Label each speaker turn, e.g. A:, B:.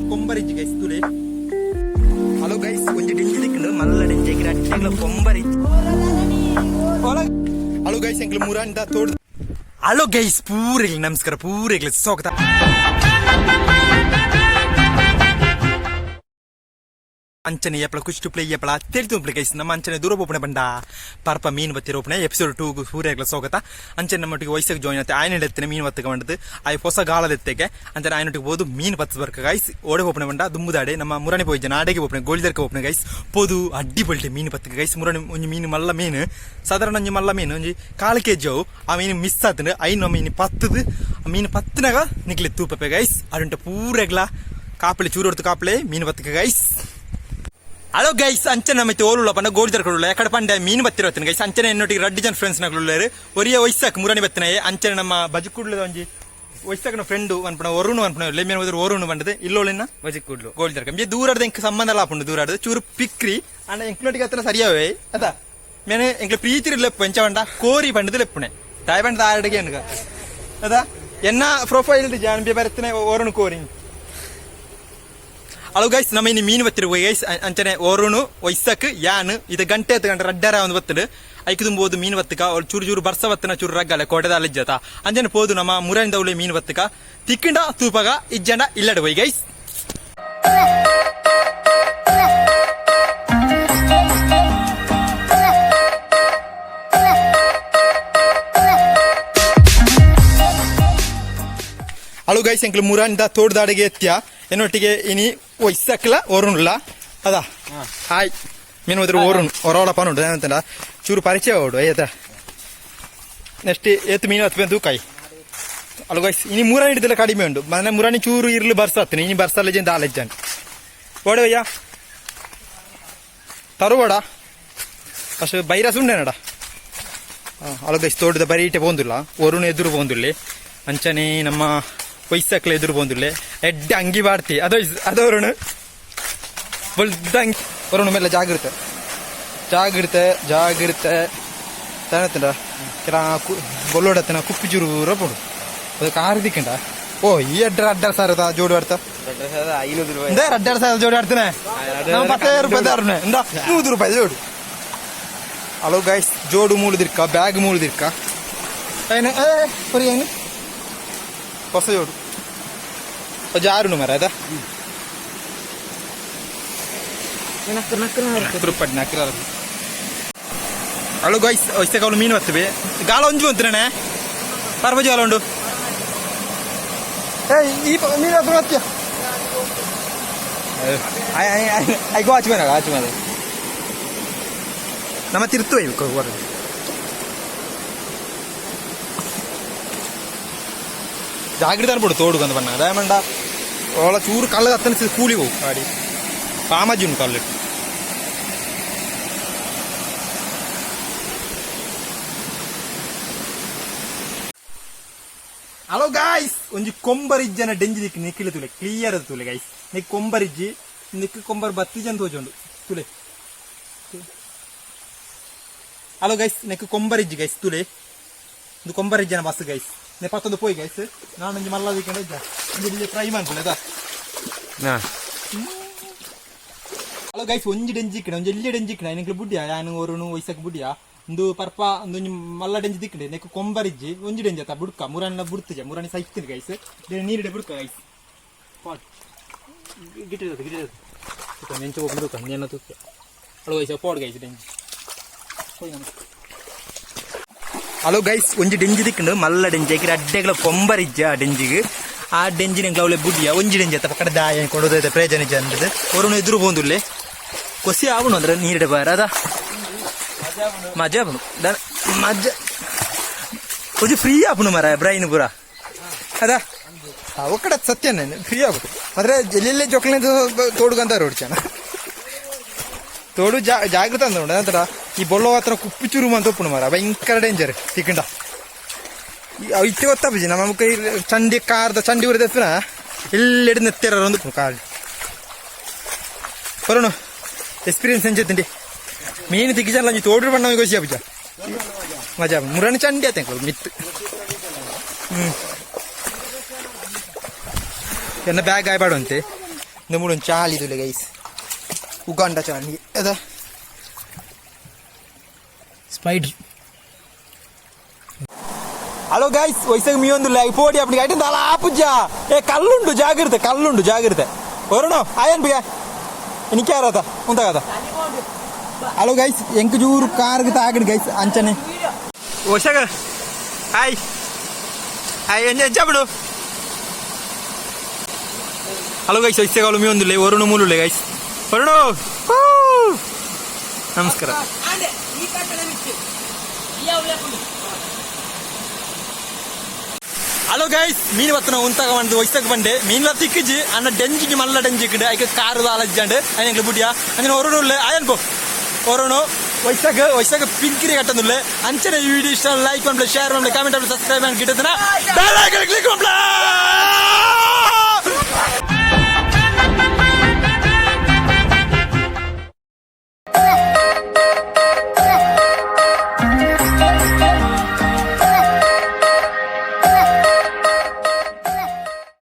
A: ಕೊಂಬರಿಜ್ಜಿ guys ತುಲೆ. Hello guys, ಒಂಜಿ ಡೆಂಜಿ ದಿಕ್ಕುಂಡು, ಮಲ್ಲ ಡೆಂಜಿ ರಡ್ಡೆಗ್ಲ ಕೊಂಬರಿಜ್ಜಿ. ಹಲೋ ಗೈಸ್, ಎಂಕ್ಲು ಮುರಾಂಡ ತೋಡ್. ಹಲೋ ಗೈಸ್, ಪೂರೆಗ್ಲ ನಮಸ್ಕಾರ, ಪೂರೆಗ್ಲ ಸ್ವಾಗತ. ಅಂಚನೆ ಎಪ್ಪಳ ಕುಷ್ಟು ಪ್ಲೇ ಎಪ್ಪಳ ತಿಳಿದು ಗೈಸ್. ನಮ್ಮ ಅಂಚನೆ ದೂರ ಪೋಪಣೆ ಬಂಡ ಪರ್ಪ ಮೀನು ಬತ್ತಿರೋಪಣೆ ಎಪಿಸೋಡ್ 2 ಪೂರೆಗ್ಲ ಸ್ವಾಗತ. ಅಂಚನೆ ನಮ್ಮೊಟ್ಟಿಗೆ ವಯಸ್ಸಿಗೆ ಜಾಯಿನ್ ಆಯ್ತು. ಆಯ್ನ ಎತ್ತನೆ ಮೀನು ಬತ್ತಕ ಬಂಡದು ಆಯ್ ಹೊಸ ಗಾಳದ ಎತ್ತೆಗೆ. ಅಂಚನೆ ಆಯ್ನೊಟ್ಟಿಗೆ ಹೋದು ಮೀನು ಬತ್ತ ಬರ್ಕ ಗೈಸ್. ಓಡೆ ಪೋಪಣೆ ಬಂಡ ದುಂಬುದಾಡೆ ನಮ್ಮ ಮುರಾಣಿ ಪೋಯ್ಜ ನಾಡೆಗೆ ಪೋಪಣೆ ಗೋಳಿದರ್ಕ ಪೋಪಣೆ ಗೈಸ್. ಪೋದು ಅಡ್ಡಿ ಬಲ್ಟೆ ಮೀನು ಬತ್ತಕ ಗೈಸ್. ಮುರಾಣಿ ಒಂಜಿ ಮೀನು, ಮಲ್ಲ ಮೀನು, ಸಾಧಾರಣ ಒಂಜಿ ಮಲ್ಲ ಮೀನು, ಒಂಜಿ ಕಾಲು ಕೆಜಿ ಅವು. ಆ ಮೀನು ಮಿಸ್ ಆತಂಡು. ಐನು ಮೀನು ಪತ್ತದು. ಆ ಮೀನು ಪತ್ತನಾಗ ನಿಕ್ಲೆ ತೂಪೆ ಗೈಸ್. ಅಡುಂಟ ಪೂರೆಗ್ಲ ಕಾಪಳೆ ಚೂರು ಹೊಡ್ತು ಕಾಪಳೆ ಮೀನು ಬತ್ತಕ ಗೈಸ್. ಹಲೋ ಗೈಸ್, ಅಂಚನೆ ನಮ್ಮೈತೆ ಓಲುಲ್ಲ ಪಂಡ ಗೋಳಿದರ್ ಕೊಡುಲ್ಲ ಎಕಡೆ ಪಂಡ ಮೀನು ಬತ್ತಿರತ್ತಿನ ಗೈಸ್. ಅಂಚನೆ ಎನ್ನೊಟ್ಟಿಗೆ ರಡ್ಡು ಜನ ಫ್ರೆಂಡ್ಸ್ ನಗಲುಲ್ಲೇರು. ಒರಿಯ ವಯಸ್ಸಾಕ್ ಮುರಾಣಿ ಬತ್ತಿನಾಯೆ. ಅಂಚನೆ ನಮ್ಮ ಬಜಕುಡ್ಲದ ಒಂಜಿ ವಯಸ್ಸಾಕನ ಫ್ರೆಂಡ್ ಅನ್ಪಣ ಒರುಣು ಅನ್ಪಣ ಲೆಮ್ಮಿನ ಹೋದ್ರೆ ಒರುಣು ಬಂಡದೆ ಇಲ್ಲೋಳಿನ.
B: ಬಜಿಕುಡ್ಲು.
A: ಗೋಳಿದರ್ ಕಂಬಿ ದೂರದ ಎಂಕ್ ಸಂಬಂಧ ಲಾಪುಂಡು. ದೂರಾಡದು ಚೂರು ಪಿಕ್ರಿ ಅಂಡ ಎಂಕ್ಲೊಟ್ಟಿಗೆ ಹತ್ರ ಸರಿಯಾವೇ ಅದ ಮೇನೆ ಎಂಕ್ಲ ಪ್ರೀತಿ ಲೆಪ್ಪು ಎಂಚ ಬಂಡ ಕೋರಿ ಬಂಡದು ಲೆಪ್ಪುಣೆ ತಾಯಿ ಬಂಡದ ಆರಡಿಗೆ ಅನ್ಕ ಅದ ಎನ್ನ ಪ್ರೊಫೈಲ್ ಜಾನ್ ಬಿ ಬರ್ತನೆ ಓರುಣು ಕೋರಿ. ಹಲೋ ಗೈಸ್, ನಮ್ಮ ಇನ್ನು ಮೀನು ಬತ್ತಿರುವ ಗೈಸ್. ಅಂಚನೆ ಓರುಣು ವೈಸಕ್ ಯಾನ್ ಇದು ಗಂಟೆ ಹತ್ತು ಗಂಟೆ ರಡ್ಡರ ಒಂದು ಬತ್ತಡು. ಐಕ್ ತುಂಬೋದು ಮೀನು ಬತ್ತಕ. ಅವ್ಳು ಚೂರು ಚೂರು ಬರ್ಸ ಬತ್ತನ ಚೂರು ರಗ್ಗಲೆ ಕೋಟೆದ ಅಲ್ಲಿಜ್ಜತ. ಅಂಚನೆ ಪೋದು ನಮ್ಮ ಮುರಾನಿದವಳೆ ಮೀನು ಬತ್ತಕ ತಿಕ್ಕಂಡ ತೂಪಗ ಇಜ್ಜಂಡ ಇಲ್ಲಡ ಹೋಯ್ ಗೈಸ್. ಹಲೋ ಗೈಸ್, ಎಂಕ್ಲು ಮುರಾನಿದ ತೋಟದಾಡಿಗೆ ಎತ್ತಿಯ. ಎನ್ನೊಟ್ಟಿಗೆ ಇನಿ ವೈಸಕ್ಲ ಓರುಣುಲ್ಲ ಅದ. ಹಾಯ್. ಮೀನು ಹೋದ್ರೆ ಓರುಣು ಹೊರವಳ ಪನುಂಡು ಏನಂತಂಡ ಚೂರು ಪರಿಚಯ ಓಡು ಅಯ್ಯದ. ನೆಕ್ಸ್ಟ್ ಏತ್ ಮೀನು ಹತ್ತು ತೂಕಾಯಿ. ಅಲ್ಲ ಗೈಸ್, ಇನಿ ಮುರಾಣಿ ಹಿಡಿದೆಲ್ಲ ಕಡಿಮೆ ಉಂಟು. ಮನೆ ಮುರಾಣಿ ಚೂರು ಇರ್ಲು ಬರ್ಸಾತ್ತೀನಿ. ಇನಿ ಬರ್ಸಲ್ಲ ಜನ ದಾಲೆಜ್ಜನ್ ಓಡೆ ಅಯ್ಯ ತರುವಡ ಅಷ್ಟು ಬೈರಸ್ ಉಂಡೇನಡ. ಅಲ್ಲ ಗೈಸ್, ತೋಟದ ಬರೀಟೆ ಪೋಂದುಲ್ಲ. ಒರುಣು ಎದುರು ಪೋಂದುಲ್ಲೆ. ಅಂಚನೆ ನಮ್ಮ ವೈಸಕ್ಲ ಎದುರು ಪೋಂದುಲ್ಲೆ. ಎಡ್ಡೆ ಅಂಗಿ ಬಾಡ್ತಿ ಅದೋ ಅದೋರುಣು ಬೊಲ್ದ ಅಂಗಿ. ಒರುಣು ಮೆಲ್ಲ ಜಾಗ್ರತೆ ಜಾಗ್ರತೆ ಜಾಗ್ರತೆ ತಾನತ್ತಂಡ ಕೆಲ ಬೊಲ್ಲೋಡತ್ತನ ಕುಪ್ಪಿ ಚೂರು ಪೋಡು. ಅದು ಕಾರ್ ದಿಕ್ಕಂಡ. ಓ, ಈ ಅಡ್ಡ ಅಡ್ಡ ಸಾರದ ಜೋಡು ಆಡ್ತಾ.
B: 500 ರೂಪಾಯಿ.
A: എന്താ രണ്ടര സാധനം ജോഡി അടുത്തനെ 10 ರೂಪಾಯಿ ತരണേ. എന്താ 100 ರೂಪಾಯಿ ಜೋಡು. ಹಲೋ ಗೈಸ್, ಜೋಡು ಮೂಳುದಿರ್ಕ, ಬ್ಯಾಗ್ ಮೂಳುದಿರ್ಕ. ಏನು ಏ ಸರಿ, ಏನು ಹೊಸ ಜೋಡು ಜಾರುನು ಮರ ಅದ. ತುರುಪಟ್ಟಿ ನಕ್ರ. ಹಲೋ ಗೈಸ್, ವೈಸಕ ಮೀನು ಬರ್ತವೆ. ಗಾಳ ಒಂಜು ಅಂತಾನೆ ಪರ್ವಜ ಗಾಲ ಉಂಡು. ಏಯ್, ಈ ಮೀನು ಹತ್ರ ಬತ್ತಿಯ. ಐಗೋ ಆಚೆ ಮೇಲೆ ಆಚೆ ಮೇಲೆ ನಮ್ಮ ತಿರ್ತು ಹೊರಗೆ. ಜಾಗ್ರತೆ ಅನ್ಬಿಡು ತೋಡುಗಂತ ಬಣ್ಣ ಡೈಮಂಡ ಓಳ ಚೂರು ಕಳ್ಳ ಹತ್ತನ ಕೂಲಿ ಹೋಗು ಗಾಡಿ ಪಾಮಾಜಿ ಉಂಟು ಕಲ್ಲು. ಹಲೋ ಗಾಯ್ಸ್, ಒಂಜಿ ಕೊಂಬರಿಜ್ಜನ ಡೆಂಜಿ ದಿಕ್ಕು ನಿಕ್ಕಿಲ ತುಲೆ, ಕ್ಲಿಯರ್ ಅದು ತುಲೆ ಗೈಸ್. ನಿಕ್ ಕೊಂಬರಿಜ್ಜಿ, ನಿಕ್ ಕೊಂಬರ್ ಬತ್ತಿ ಜನ ತೋಜುಂಡು ತುಲೆ. ಹಲೋ ಗೈಸ್, ನೆಕ್ ಕೊಂಬರಿಜ್ಜಿ ಗೈಸ್ ತುಲೆ. ಇದು ಕೊಂಬರಿಜ್ಜನ ಬಸ್ ಗೈಸ್. ನೆ ಪತ್ತೊಂದು ಪೋಯಿ ಗೈಸ್. ನಾನೊಂಜಿ ಮಲ್ಲ ದಿಕ್ಕಂಡ ಇದ್ದ ಒಂಜಿ ಟ್ರೈ ಮಾಡ್ಕೊಳ್ಳೆ ಅದಾ. ಹಲೋ ಗೈಸ್, ಒಂಜಿ ಡೆಂಜಿ ಇಕ್ಕಡೆ, ಒಂಜಿ ಎಲ್ಲಿ ಡೆಂಜಿ ಇಕ್ಕಡೆ ನಿಕ್ಲು ಬುಡ್ಡಿಯಾ ಯಾನು ಒರುನು ವೈಸಕ್ ಬುಡ್ಡಿಯಾ. ಒಂದು ಪರ್ಪ ಒಂದೊಂಜಿ ಮಲ್ಲ ಡೆಂಜಿ ದಿಕ್ಕಡೆ. ನೆಕ್ ಕೊಂಬರಿಜ್ಜಿ, ಒಂಜಿ ಡೆಂಜಿ ಅತ್ತ ಬುಡ್ಕ ಮುರಾಣಿನ ಬುಡ್ತುಜ ಮುರಾಣಿ ಸೈಕ್ತಿನಿ ಗೈಸ್. ನೀರಿಡೆ ಬುಡ್ಕ ಗೈಸ್. ಗಿಟ್ಟಿದ ಗಿಟ್ಟಿದ ನೆಂಚು ಹೋಗ್ಬಿಡು ನೇನ ತೂಕ. ಹಲೋ ಗೈಸ್, ಪೋಡ್ ಗೈಸ್ ಡೆಂಜಿ. ಹಲೋ ಗೈಸ್, ಒಂಜಿ ಡೆಂಜಿ ದಿಕ್ಕಂಡು, ಮಲ್ಲ ಡೆಂಜಿ ರಡ್ಡೆಗಳ ಕೊಂಬರಿಜ್ಜ. ಆ ಡೆಂಜಿಗೆ ಆ ಡೆಂಜಿನ ಅವಳೆ ಬುಡ್ಡಿಯ. ಒಂಜಿ ಡೆಂಜಿ ಅತ್ತ ಪಕ್ಕದ ದಾಯ ಕೊಂಡೋದ ಪ್ರಯೋಜನ ಇಜ್ಜ ಅಂದದು. ಒರುನು ಎದುರು ಪೋಂದುಲ್ಲೆ. ಕೊಸಿ ಆವಣು ಅಂದ್ರೆ ನೀರಿಡೆ ಬಾರ ಅದ ಮಜಾ ಆಪುಂಡು. ಮಜಾ ಒಂಜಿ ಫ್ರೀ ಆಪುಂಡು ಮರ ಬ್ರೈನ್ ಪೂರ ಅದ. ಒಕ್ಕಡ ಸತ್ಯ ಫ್ರೀ ಆಗುದು ಮಾತ್ರ. ಎಲ್ಲೆಲ್ಲೇ ಜೋಕ್ಲೆ ತೋಡುಗಂತ ರೋಡ್ ಚೆನ್ನ ತೋಡು ಜಾಗೃತ ಅಂದ ಉಂಡು. ನಂತರ ಈ ಬೊಳ್ಳೋ ಹತ್ರ ಕುಪ್ಪಿ ಚುರು ಅಂತ ಉಪ್ಪುಂಡು ಮರ, ಭಯಂಕರ ಡೇಂಜರ್ ತಿಕ್ಕಂಡ. ಇತ್ತೆ ಗೊತ್ತಾಪುಜಿ ನಮ್ಮ ಕೈ ಚಂಡಿ ಕಾರ್ದ ಚಂಡಿ ಊರದ ಎಲ್ಲೆಡೆ ನೆತ್ತೆರ ಒಂದು ಕಾರ್ ಬರೋಣ. ಎಕ್ಸ್ಪೀರಿಯನ್ಸ್ ಎಂಚ ಮೀನು ತಿಕ್ಕಿಜಲ್ಲ ಒಂಜಿ ತೋಡು ಬಣ್ಣ ಖುಷಿ ಆಪುಜ ಮಜಾ. ಮುರಾಣಿ ಚಂಡಿ ಆತ ಮಿತ್ತು. ಹ್ಮ್. ಎನ್ನ ಬ್ಯಾಗ್ ಆಯ್ಪಾಡುವಂತೆ. ಇಂದು ಮೂಡು ಚಾಲಿ ತುಲೆ ಗೈಸ್, ಉಗಾಂಡ ಚಾಲಿ ಅದ.
B: ಸ್ಪೈಡರ್.
A: ಹಲೋ ಗೈಸ್, ವಯಸ್ಸಾಗ ಮೀ ಒಂದು ಪೋಡಿ ಅಪ್ಪನಿಗೆ ಐಟಮ್ ದಾಲ ಆಪುಜ. ಏ, ಕಲ್ಲುಂಡು, ಜಾಗ್ರತೆ, ಕಲ್ಲುಂಡು, ಜಾಗ್ರತೆ. ವರುಣು ಆಯನ್ ಬಿಗ എനിക്കാരാത്ത ಉಂತಾಗದ. ಹಲೋ ಗೈಸ್, ಎಂಕ್ ಜೂರು ಕಾರ್ಗೆ ತಾಗಡು ಗೈಸ್. ಅಂಚನೆ ವಶಗ. ಹಾಯ್ ಹಾಯ್, ಎಂಚ ಬಿಡು. ಹಲೋ ಗೈಸ್, ವಯಸ್ಸಾಗ ಮೀ ಒಂದುಲ್ಲೆ ವರುಣು ಮೂಲುಲ್ಲೆ ಗೈಸ್. ವರುಣು ಹೂ. ನಮಸ್ಕಾರ. ಹಲೋ ಗೈಸ್, ಮೀನು ಬತ್ತನ ಉಂತಾಗ ಬಂದು ವಯಸ್ಸಾಗ ಬಂಡೆ. ಮೀನ್ಲ ತಿಕ್ಕಿಜಿ ಅನ್ನ. ಡೆಂಜಿಗೆ ಮಲ್ಲ ಡೆಂಜಿ ಇಕ್ಕಡು ಐಕ ಕಾರು ದಾಲಜ್ಜಾಂಡ್. ಅಯ್ಯಂಗ್ಲ ಬುಡಿಯ ಅಂಚನೆ ಒರುಣು ಉಲ್ಲೆ. ಆಯನ್ ಪೋ ಒರುಣು. ವಯಸ್ಸಾಗ ವಯಸ್ಸಾಗ ಪಿಂಕಿರಿ ಕಟ್ಟಂದುಲ್ಲೆ. ಅಂಚನೆ ಈ ವಿಡಿಯೋ ಇಷ್ಟ ಲೈಕ್ ಮಾಡ್ಲೆ, ಶೇರ್ ಮಾಡ್ಲೆ, ಕಾಮೆಂಟ್ ಮಾಡ್ಲೆ, ಸಬ್ಸ್ಕ್ರೈಬ್ ಮಾಡಿ, ಗಿಡದನ ಬೆಲ್ ಐಕಾನ್ ಕ್ಲಿಕ್ ಮಾಡ್ಲೆ.